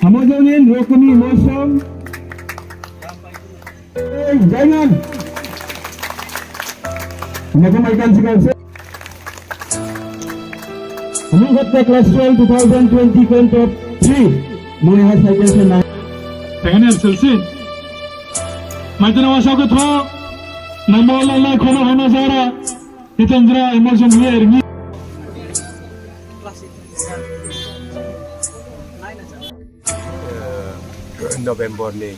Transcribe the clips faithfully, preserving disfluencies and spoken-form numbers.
Hamojongin Rokuni Mosong. Hey, Jaiman. Nako maikan sikal se. Hamung khatta class twelve two thousand twenty count of three. Muni ha cycle se na. Tengani S S L C. Maitana wasa ko thro. Namo lala khono hana jara. Hitandra emotion here. November ni,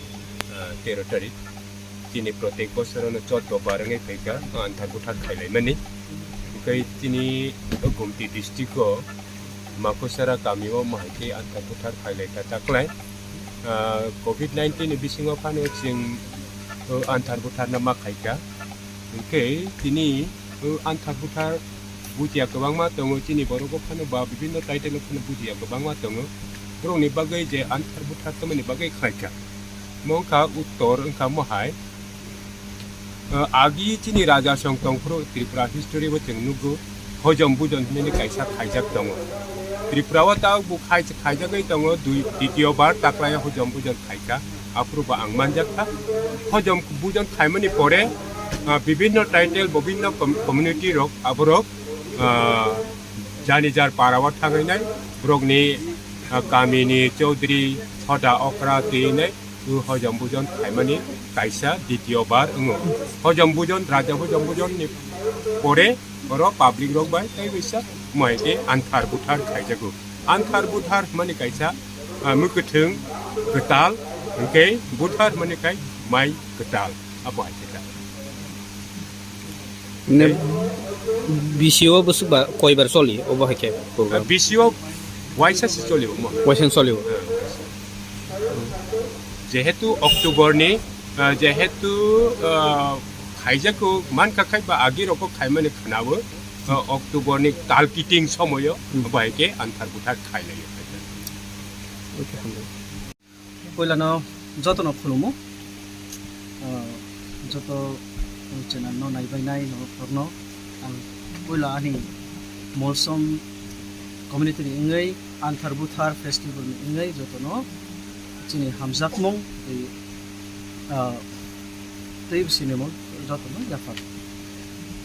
ah, tero tarik. Chini protek bosorono choddo bar wngwi phaikha, anthar buthar khailaimani. Tei chini Gumti district o Makusara kami o mahaikhe anthar buthar khailaikha taklai. Ah, covid nineteen ni bisingo phano chwng, o, anthar buthar no ma khaikha. Hwnkhe tini, o, anthar buthar bujiya kwbangma tongo, chini borok o phano ba bibinno title o phano bujiya kwbangma tongo. Borokni bagwi je anthar buthar tongmani bagwi khlaikha. Omo wngkha uttor, wngkha mohai. O, agi chini raja song tongphuru Tripura history bo chwng nugo, hojom bujon hinwi kaisa khaijak tongo. Tripura o tabuk bo khai-, khaijagwi tongo, dui, ditio bar taklai o hojom bujon khaikha. Aphuru bo ang manjak kha. Hojom bujon khaimani pore, ah, bibinno title, bibinno com-, community rok, aborok, ah, jani jar para o thangwi nai, borokni, ah, kamini chaudhuri, hoda okra twi nai, o hojom bujon khaimani kaisa ditio bar wngo. Hojom bujon, raja hojom bujon ni pore oro public rok bai tei bisa mai khe anthar buthar khaijago. Anthar buthar hwnmani kaisa, ah, mwkhwthwng kwtal, hwnkhe buthar hwnmani kai mai kwtal. Abo hai khe ta. Ne, Tei? B C O bwswk ba koibar choli, obo hai khe program? B C O waisa se choli omo. Waisa choli o. Jehetu October ni, ah, jehetu, ah, khaijak o mankha khai ba agi rok o khaimani khwnawo, ah, October ni tal kiting somoyo, hmm, abo hai khe anthar buthar khailai o. Okay, hambai. Puilano jotono khulumo, ah, joto channel no naibainai no rokno ang puila ani Molsom community ni wngwi Anthar Buthar festival ni wngwi jotono chini hamjakmung tei, ah, tei sinimung jotono yaphar.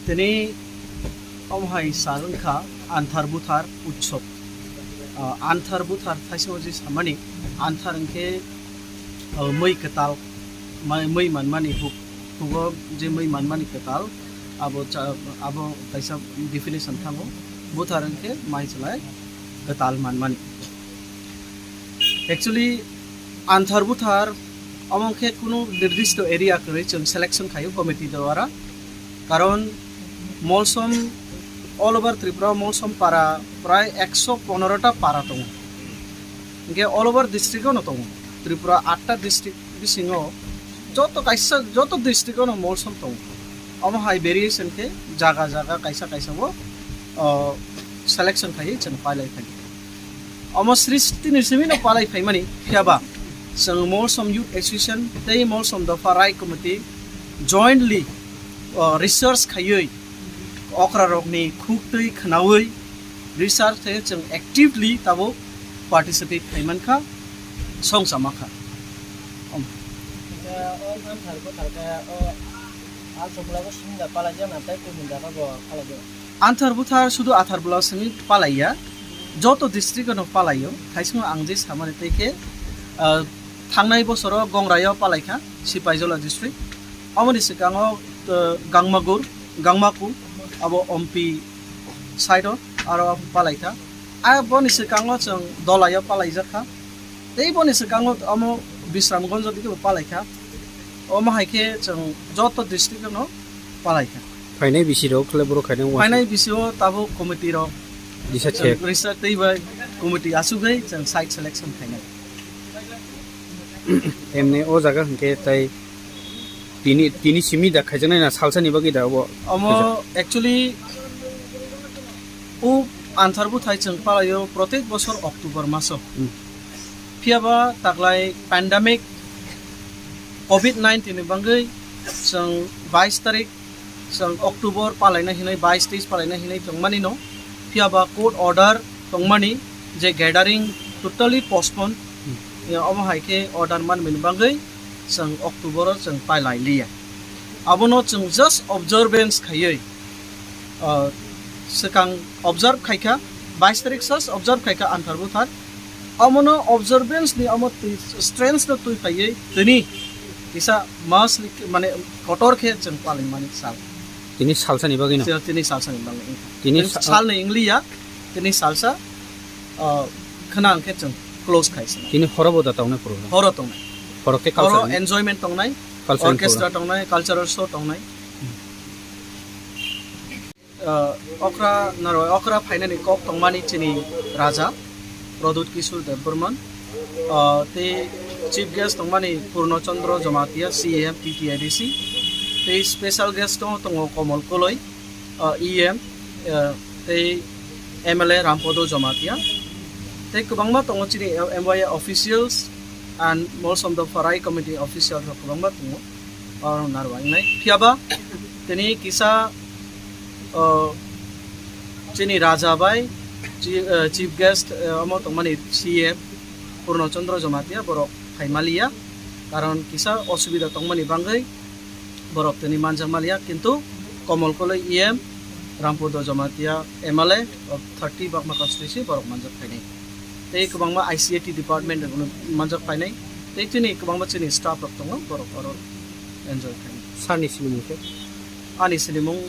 Tini omo hai sal wngkha Anthar Buthar Utsob. Ah, Anthar Buthar thaisa o je samani, Anthar hwnkhe, ah, mui kwtal, mai-, mui manmani huk, hugo je mui manmani kwtal, abo cha-, abo kaisa definition thango, Buthar hwnkhe mai chwlai kwtal manmani. Actually, Anthar Buthar omo khe kunu nirdishto area kwrwi chwng selection khaio committee dwara. Karon Molsom, all over Tripura Molsom para prai ekso ponero ta para tongo. Hwnkhe all over district o no tongo. Tripura atta district bisingo joto kaisa, joto district o no Molsom tongo. Omo hai variation khe jaga jaga kaisa kaisa bo, o, selection khaiwi chwng pailai phai. Omo srishti ni simi no palai phaimani, phiyaba chwng Molsom Youth Association tei Molsom Dopha Rai Committee jointly, o, research khaiwi, okra rokni khuk twi khwnawi research khe chwng actively tabuk participate khaimankha, songchama kha. Om. Khe o Anthar Buthar khe o Anthar Buthar bo simi da palai jana tei kunu jaga bo palai jana. Anthar Buthar sudu Anthar Buthar simi palaiya, joto district no palaio, thaisungo ang je samani tei khe, ah, thangnai bosoro Gongraio palaikha, Sipaijola district. Aboni swkango, uh, Gangmagur, Gangmaku, abo Ompi side o, aro palaikha. Aboni swkango chwng Dolaio palaijakha. Tei boni swkango omo Bisramgonjo dikebo palaikha. Omo hai khe chwng joto district no palaikha. Phainai B C rok khle borok khainai wngma. Phainai B C o tabuk committee rok. Disa chwng check. Research tei bai committee asugwi chwng site selection khainai. Emni o jaga hwnkhe tai tini, tini simi da khaijaknai na salsani bagwi da obo? Omo khaijak. Actually o Anthar Buthai chwng palaio protek bosor October maso. Hmm. Phiyaba taklai pandemic covid nineteen ni bagwi chwng bais tarik chwng October palaina hinwi, bais teis palaina hinwi tongmani no, phiyaba court order tongmani je gathering totally postpone. Hmm. Omo hai khe order manmani bagwi chwng October o chwng pailai liya. Abono chwng just observance khaiwi, ah, swkang observe khaikha, bais tarik just observe khaikha Anthar Buthar. Omono observance ni omo twi, strange no twi phaiwi tini kisa mas mane kotor khe chwng palaimani sal. Tini salsani bagwi no? Sal, tini salsani bagwi wngkha. Tini tini sa- salni wngliya, tini salsa, ah, khna hwnkhe chwng close khaisa. Tini horo bo da tongnai program? Horo tongnai. Horo khe horo culture ni? Enjoyment tongnai, culture ni orchestra program tongnai, cultural show tongnai. Ah, okra narwai okra phainani kok tongmani chini raja Pradyut Kishore Debbarman, ah, tei chief guest tongmani Purno Chandra Jamatia, C E M T T A D C, tei special guest tongo, tongo Komol Koloi, ah, E M, ah, tei M L A Rampodo Jamatia, tei kwbangma tongo chini M Y A officials and Molsom Dopha Rai Committee officials rok kwbangma tongo. Oro narwai wngnai. Phiya ba tini kisa, o, chini raja bai chi-, eh, chief guest, eh, omo tongmani C M Purno Chandra Jamatia borok phaimaliya, karon kisa osubida tongmani bagwi borok tini manjak maliya, kintu Komol Koloi E M, Rampodo Jamatia M L A of thirty Bagma constituency borok manjak phainai. Tei kwbangma I C A T department rokno manjak phainai. Tei chini kwbangma chini staff rok tongo, borok oro enjoy khainai. Sir ni sinimung khe? Ani sinimung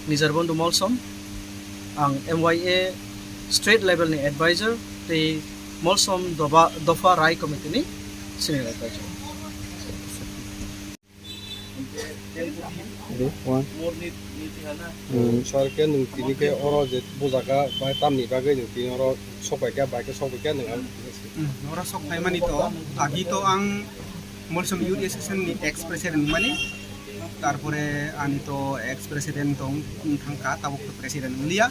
Nijarbondhu Molsom. Ang M Y A state level ni advisor tei Molsom Doba-, Dopha Rai Committee ni senior advisor. Ready? One. Hmm. Sir, khe nwng tini khe oro je bujaga bai tamni bagwi nwng tini oro sok pai kha, bai khe sok pai kha nwng ang. Hmm, oro sok phaimani to, agi to ang Molsom Youth Association ni ex president mani, tarpore ani to ex president tong thangkha, tabuk to president wngya.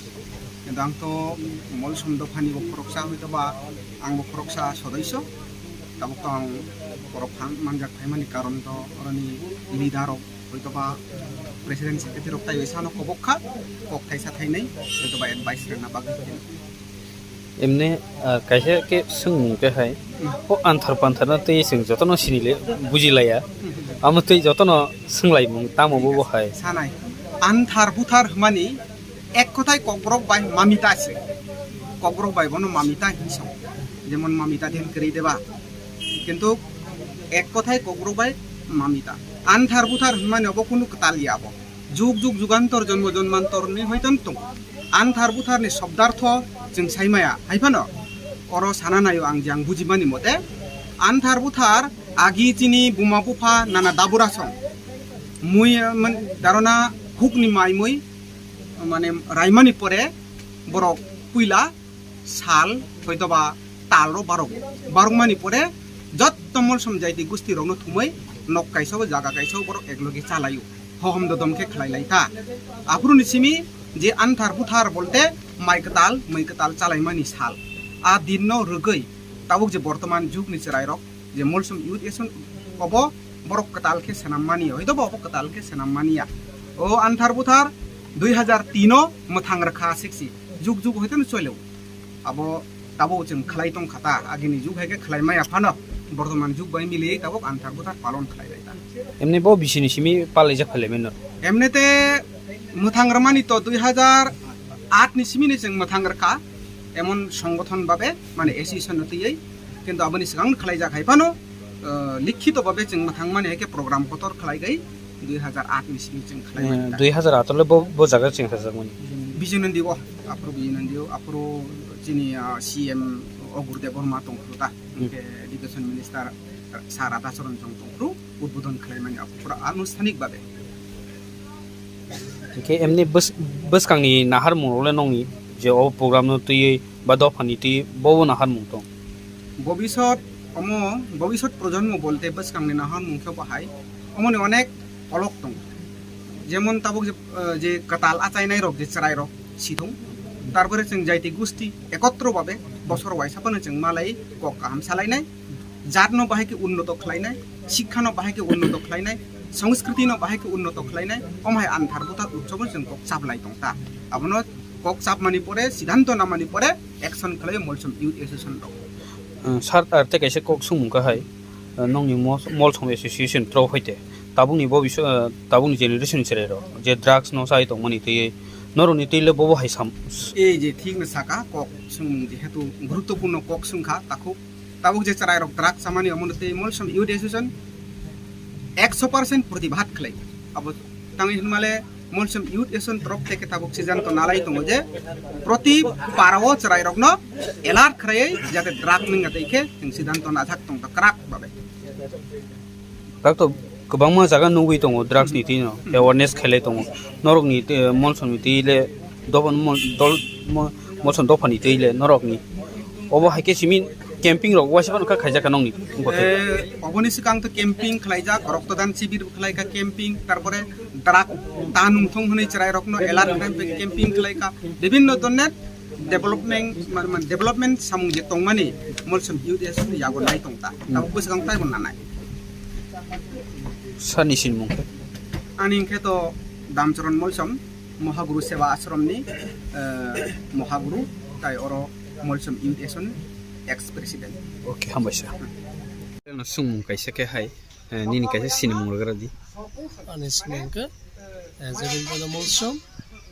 Kintu ang to Molsom dophani bo khoroksa, hoito ba ang bo khoroksa sodoiso. Tabuk to ang borok phan manjak phaimani karon to oroni leader rok hoito ba president secretary rok taiwi sano kobok kha, kok thaisa thainai hoito ba advice rwna bagwi. Emne, ah, kaisa khe swngmung khe hai, hmm, o anthar panthar no twi chwng jotono sinile bujilaya, hmm, amo twi jotono swnglaimung tamo bo bo hai. Sanai, anthar buthar hwnmani ek kothai kokborok bai mamita se. Kokborok bai bono mamita hinwi song. Jemon mamita den kwrwi deba. Kintu ek kothai kokborok bai mamita. Anthar buthar hwnmani obo kunu kwtal ya abo. Jug jug jugantor jonmo jonmantor ni hoiton tong. Anthar buthar ni shobdartho chwng sai maya. Hai phano oro sana naio ang je ang bujimani mote. Anthar buthar agi chini buma bupha nana dabura song. Mui, man, darona hukni mai mui, mane, raimani pore borok puila sal hoito ba tal ro barok, barokmani pore jotto Molsom jaiti gusti rokno thumui nok kaisa o jaga kaisa o borok eklogi chalaio, hohom dodom khe khlai lai ta. Aphuru ni simi je anthar buthar bolte mai kwtal mui kwtal chalaimani sal. A din no rwgwi tabuk je bortoman jug ni chwrai rok je Molsom Youth Association obo borok kwtal khe swnam mani ya, hoito bo obo kwtal khe swnam mani ya. O anthar buthar dui hazar tin o mwthang rwkha siksi, jug jug hoito no chole o. Abo tabuk chwng khlai tong kha ta, agini jug hai khe khlai maya phano, bortoman jug bai mili tabuk anthar buthar palon khlai lai ta. Emni bo bisini simi palaijak khlai mano? Emni te mwthang rwmani to dui hazar aat ni simi ni chwng mwthang rwkha, emon songothon babe, mane association no twiwi. Kintu aboni swkang khlai jak hai phano, ah, likhito babe chwng mwthang mani hai khe program kotor khlai gai dui hazar aat ni simi chwng khlai mani ta. Dui hazar aat le bo, bo jaga chwng sajak mani. Bijoy Nandi o, aphuru Bijoy Nandi o, aphuru chini, ah, C M Agur Debbarma tong phuru ta, hmm, hwnkhe Education Minister Sir Radhacharan Chong tong phuru. Udbodon khlaimani abo pura anusthanik babe. Hinkhe emni bwskangni naharmung rok le nongni je o program no twiwi ba dophani twiwi bobo naharmung tong? Bobisot omo, bobisot projonmo bolte bwskangni naharmung khe bahai omoni onek olok tong. Jemon tabuk je, eh, je kwtal achainai rok je chwrai rok si thung, tarpore chwng jaiti gusti ekotro babe bosor waisa phano chwng malai kok kaham salainai. Jat no bahai khe unnoto khlainai, sikha no bahai khe unnoto khlainai, sanskriti no bahai khe unnoto khlainai, omo hai anthar buthar utsobo chwng kok chaplai tong ta. Abono kok chapmani pore, siddhanto namani pore action khlai Molsom Youth Association rok. Uh, sir, ar tei kaisa kok swngmung kha hai, uh, nokni mol-, Molsom Association tro hai te tabukni bo biso-, uh, tabukni generation ni chwrai rok je drugs no chai tongmani twi norokni twi le bobo hai sam. Ei je thik no saka kok swngmung, jehetu guruttopurno kok swngkha takhuk, tabuk je chwrai rok drugs chamani omono tei Molsom Youth Association ekso percent protibad khlai. Abo tangwi hwnmale Molsom Youth Association torof theke tabuk siddhanto nalai tongo je proti parao chwrairokno alert khlaiwi jate drug nungya tei khe chwng siddhanto najak tongkha kwrak babe. Dak to kwbangma jaga nugwi tongo drugs ni twi no awareness khailai tongo. Norokni twi, Molsom ni twi le dophani mol-, dol-, mo-, Molsom dophani twi le norokni. Obo hai khe simi camping rok waisa phano kha khaijak kha nokni wngkha khe. Eh, oboni swkang to camping khlaijak, roktodan shibir bo khlaikha camping, tarpore drug ta nungthung hwnwi chwrairokno alert khlai camping khlaikha. Bibhinno dhoroner development, man, man, development samung je tongmani Molsom Youth Association yago nai tongta. Tabuk bwswkang taibo nanai. Sani sinmung khe? Ani hwnkhe to Damcharan Molsom, Mohaguru Seva Ashram ni, eh, Mohaguru, tai oro Molsom Youth Association ex president. Okay, hambai sir. Ano swngmung kaisa khe hai, eh, nini kaisa sinimung rwgra di. Ani sinimung khe, eh, Jabin Bono Molsom,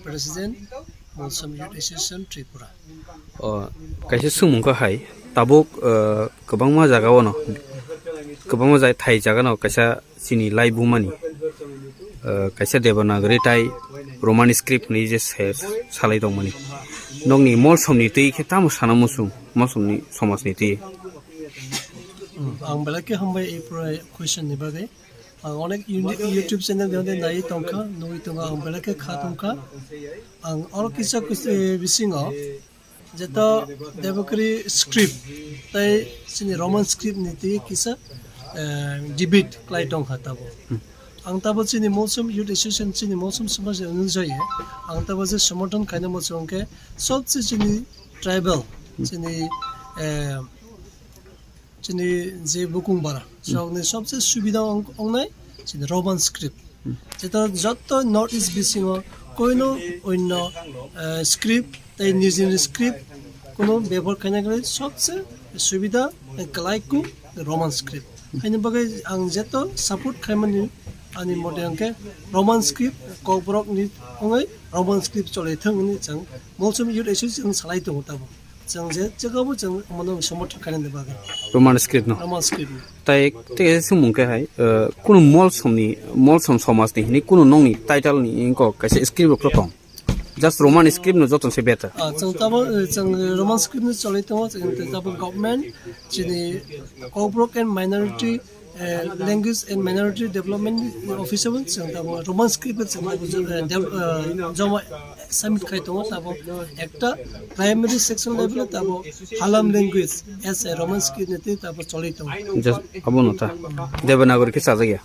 President, Molsom Youth Association Tripura. O, kaisa swngmung kha hai, tabuk, eh, kwbangma jaga o no, kwbangma jai-, thai jaga no kaisa chini laibumani, eh, kaisa Devanagari tai Roman script ni je se-, salai tongmani. Nokni Molsom ni twi khe tamo sana muchung, Molsom ni somaj ni twi. Hmm, ang belai khe hambai ei pura question ni bagwi. Ang onek uni-, YouTube channel de nai tongkha, nugwi tongo, ang belai khe kha tongkha. Ang oro kisa kisa bisingo jeto Devanagari script tei chini Roman script ni twi kisa, eh, debate khlai tongkha tabo. Ang tabo chini Molsom Youth Association, chini Molsom Samaj ni onujai ang tabo je somorthon khaina muchung khe sobse chini tribal, chini, eh, chini je bukung bara, hmm, sokni sobse subida ong-, ongnai chini Roman script. Hmm. Jeta jotto North East bisingo koino onno, eh, script tei nijini script kono bebohar khaina gwnai sobse subida, eh, kwlai ku Roman script. Haini bagwi ang jeto support khaimani ani mote hwnkhe Roman script kokborok ni wngwi Roman script cholai thung hwnwi chwng Molsom Youth Association salai tongo tabo. Chwng je jagao chwng mano somorthon khainani bagwi. Roman script no. Roman script no. Tai tei swngmung khe hai, eh, kunu Molsom ni, Molsom somaj ni hini kunu nokni title ni wngkok kaisa script rok tong. Just Roman script no joto se better. Ah, chwng tabo, eh, chwng Roman script no cholai tongo, chwng tei tabo government chini Kokborok and Minority, eh, Language and Minority Development Office o chwng tabo Roman script o chwng tabo, eh, dev-, eh, joma submit khai tongo tabo ekta primary section level o tabo Halam language as a Roman script ni tei tabo cholai tongo. Just abo no ta. Devanagari khe chajak ya.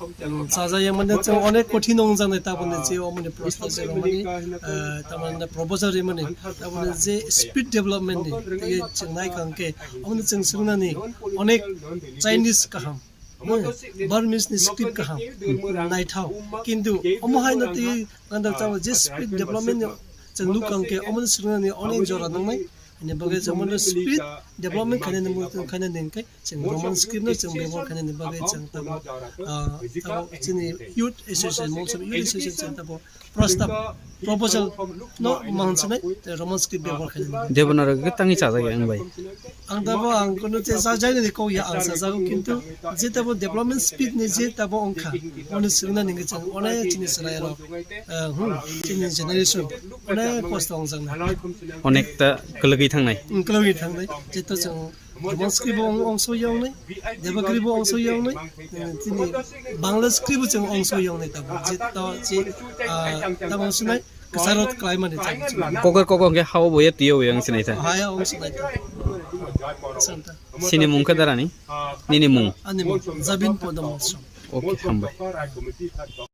Chajak ya mane chwng onek kothin wngjaknai taboni je omoni prostab je romani, eh, tamani proposal rimani taboni je speed development ni tei chwng nai kha hwnkhe omoni chwng swrwngnani onek Chinese kaham. Hmm, Burmese ni script kaham, naithao. Kintu omo hai no twi ganda chao je speed development ni chwng nuk kang khe omo ni swrwngnani onek jora nangnai. Ani bagwi chwng omo no speed development khainani mung khainani hwnkhe chwng Roman script no chwng bebohar khainani bagwi chwng tamo, ah, tamo chini youth association, Molsom youth association chwng tamo prostab, proposal no mansinai, tei Roman script bebohar khainani. Devanagari khe tangwi chajak ya wng bai? Ang tabo ang kono je chajaknani kok ya ang chajago, kintu je tabo development speed ni je tabo wngkha, oni swrwngnani hwnkhe chwng onek chini chwrairok, eh, hmm, chini generation onek kosto wngjaknai. Onek ta kwlwgwi thangnai. Hmm, kwlwgwi thangnai. Jeto chwng Roman script bo ong-, ongso yongnai, Devanagari bo ongso yongnai, eh, chini Bangla script bo chwng ongso yongnai tabo. Jeto chi, ah, tamo sinai kwcharo khlaimani tabo chwng. Kokor kokor hwnkhe hao bo ya twiyo yang sinai ta. Haya ong sinai ta. Santa. Sini mung khe darani? Nini mung? Ani mung Jabin Podo Molsom. Okay, hambai.